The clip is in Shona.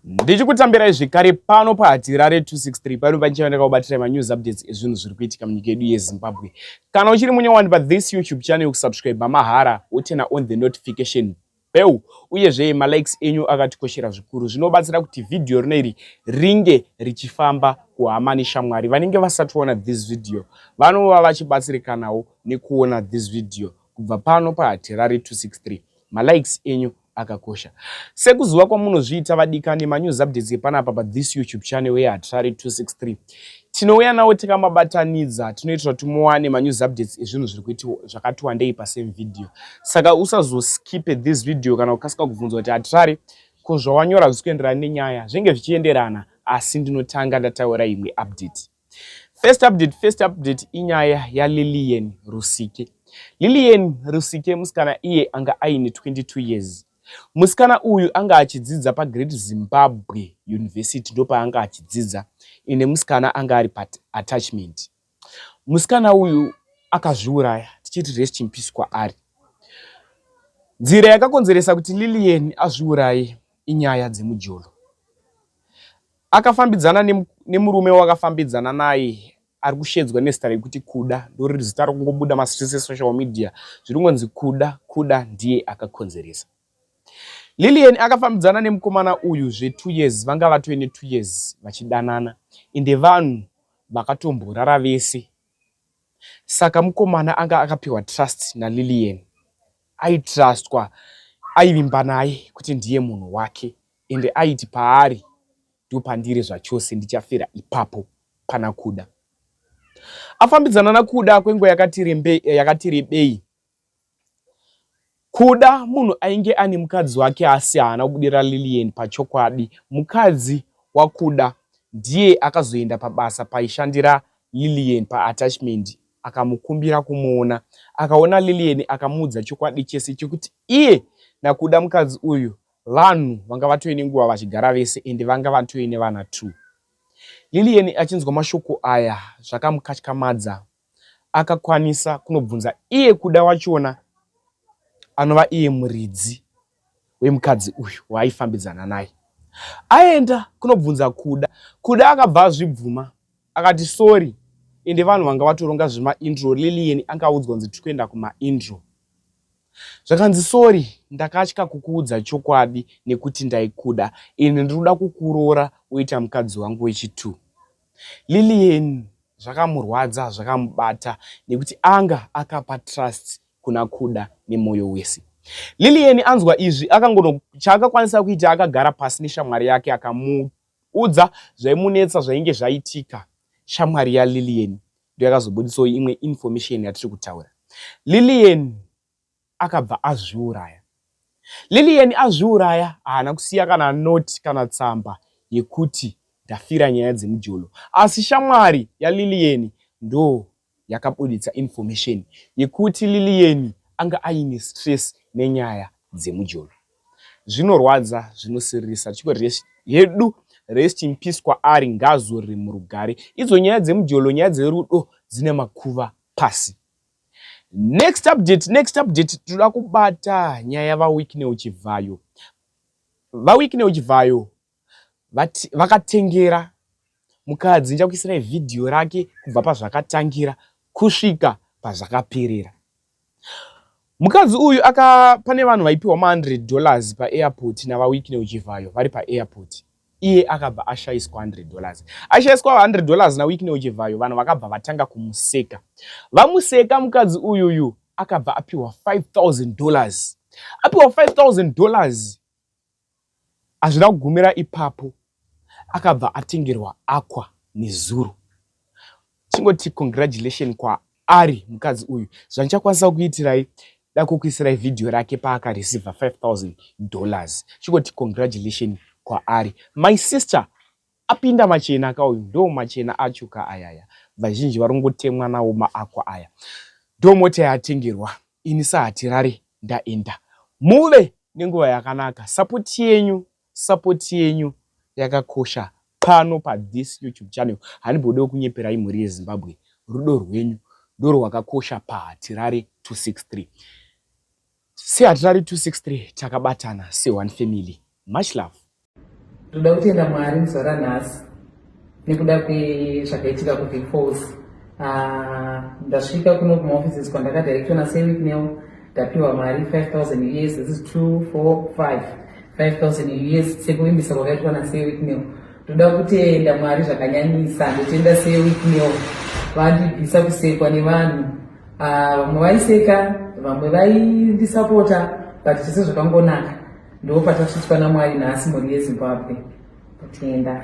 Ndichikutambirai zvekare pano paHatirare 263 pano pandichava ndakakubatiraimanews updates ezvinhu zviri kuitika munyika yedu yeZimbabwe. Kana uchiri munyowani pathis YouTube channel, kusubscribe mahara, woturn on the notification bell, uyezve malikes enyu akatikoshera zvikuru, zvinobatsira kuti vhidhiyo rino iri ringe richifamba kuhama neshamwari vanenge vasati vaona this video, vanova vachibatsirikanawo nekuona this video kubva pano paHatirare 263. Malikes enyu akakosha sekuziva kwamunozviita, vadikani. Manews updates epanapa pathis YouTube channel yeHatirare 263 tinouya nawo tikamabatanidza, tinoitira kuti muwane manews updates ezvinhu zviri kuitiwa zvakati wandei pasame video. Saka usazoskipe this video kana kukasika kubvunzwa kuti, "Hatirare, ko zvawanyora zvisi kuenderana nenyaya?" Zvinge zvichienderana, asi ndinotanga ndataura imwe update. First update, first update inyaya yaLilian Rusike. Lilian Rusike musikana iye anga aine 22 years. Musikana uyu anga achidzidza paGreat Zimbabwe University, ndopaanga achidzidza. Ine musikana anga ari paattachment. Musikana uyu akazviuraya, tichiti rest in peace kwaari. Nzira yakakonzeresa kuti Lilian azviuraye inyaya dzemujolo. Akafambidzana nemurume wakafambidzana naye ari kushedzwa nezita rekuti Kuda, ndori zita rokungobuda mastreets esocial media, zviri kungonzi Kuda. Kuda ndiye akakonzeresa. Lilian akafambidzana nemukomana uyu zve2 years, vanga vatove ne2 years vachidanana, ende vanhu vakatomborara vese. Saka mukomana anga akapiwa trust naLilian, aitrustwa, aivimba naye kuti ndiye munhu wake, ende aiti paari ndopandiri zvachose, ndichafira ipapo pana Kuda. Afambidzana naKuda kwenguva yakati rebei. Kuda munhu ainge ane mukadzi wake, asi haana kubudira Lilian pachokwadi. Mukadzi waKuda ndiye akazoenda pabasa paishandira Lilian paattachment, akamukumbira kumuona. Akaona Lilian, akamuudza chokwadi chese chekuti iye naKuda, mukadzi uyu, vanhu vanga vatove nenguva vachigara vese, ende vanga vatove nevana 2. Lilian achinzwa mashoko aya zvakamukatyamadza. Akakwanisa kunobvunza iye Kuda wachona, anova iye muridzi wemukadzi uyu waaifambidzana naye. Aenda kunobvunza Kuda, Kuda akabva azvibvuma, akati sorry. Ende vanhu vanga vatoronga zvemaintro. Lilian anga audzwa kunzi tiri kuenda kumaintro. Zvakanzi, "Sorry, ndakatya kukuudza chokwadi nekuti ndaikuda, ende ndiri kuda kukuroora woita mukadzi wangu wechi2." Lilian zvakamurwadza, zvakamubata, nekuti anga akapa trust kuna Kuda nemwoyo wese. Lilian anzwa izvi, akangono chaakakwanisa kuita, akagara pasi neshamwari yake, akamuudza zvaimunetsa, zvainge zvaitika. Shamwari yaLilian ndo yakazobudisawo imwe information yatiri kutaura. Lilian akabva azviuraya. Lilian azviuraya, haana kusiya kana note kana tsamba yekuti ndafira nyaya dzemujolo, asi shamwari yaLilian ndo yakabuditsa information yekuti Lilian anga aine stress nenyaya dzemujolo. Zvinorwadza, zvinosiririsa. Tichingoti hedu rest in peace kwaari, ngaazorore murugare. Idzo nyaya dzemujolo, nyaya dzerudo dzine makuva pasi. Next update, next update, tinoda kubata nyaya yavaWicknell Chivhayo. VaWicknell Chivhayo vakatengera mukadzi. Ndichakuisirai vhidhiyo rake kubva pazvakatangira kusvika pazvakaperera. Mukadzi uyu aka pane vanhu vaipiwa ma$100 paairport navaWicknell Chivhayo vari paairport. Iye akabva ashayiswa $100. Ashayiswa $100 naWicknell Chivhayo, vanhu vakabva vatanga kumuseka. Vamuseka, mukadzi uyuyu akabva apiwa $5000. Apiwa $5000, hazvina kugumira ipapo, akabva atengerwa Aqua nezuro. Chingoti congratulation kwaari mukadzi uyu. Zvandichakwanisa kuitirai, da kukuisirai vhidhiyo rake paakareceiva $5000. Chingoti congratulation kwaari. My sister apinda machena ka uyu, ndo machena acho ka ayaya. Vazhinji vari kungotemwa nawo maAqua aya, ndo mota yatengerwa. Ini saHatirare ndaenda. Muve nenguva yakanaka. Support yenyu, support yenyu yakakosha pano pathis YouTube channel. Handimbode kunyeperai, mhuri yeZimbabwe, rudo rwenyu ndorwakakosha paHatirare 263. SeHatirare 263 takabatana seone family. Much love. Ndoda kutenda Mwari muzuva ranhasi nekuda kwezvakaitika kuVic Falls. Ndasvika kuno kumaoffices kwandakadirectwa naSir Wicknell, ndapiwa mari 5000 US. This is 2 4 5 5000 US sekuvimbisa kwakaitwa naSir Wicknell. Ndoda kutenda Mwari zvakanyanyisa. Ndotenda Sir Wicknell, vandibvisa kusekwa nevanhu. Vamwe vaiseka, vamwe vaindisapota, but zvese zvakangonaka. Ndo patasvitswa naMwari nhasi, mhuri yeZimbabwe. Kutenda.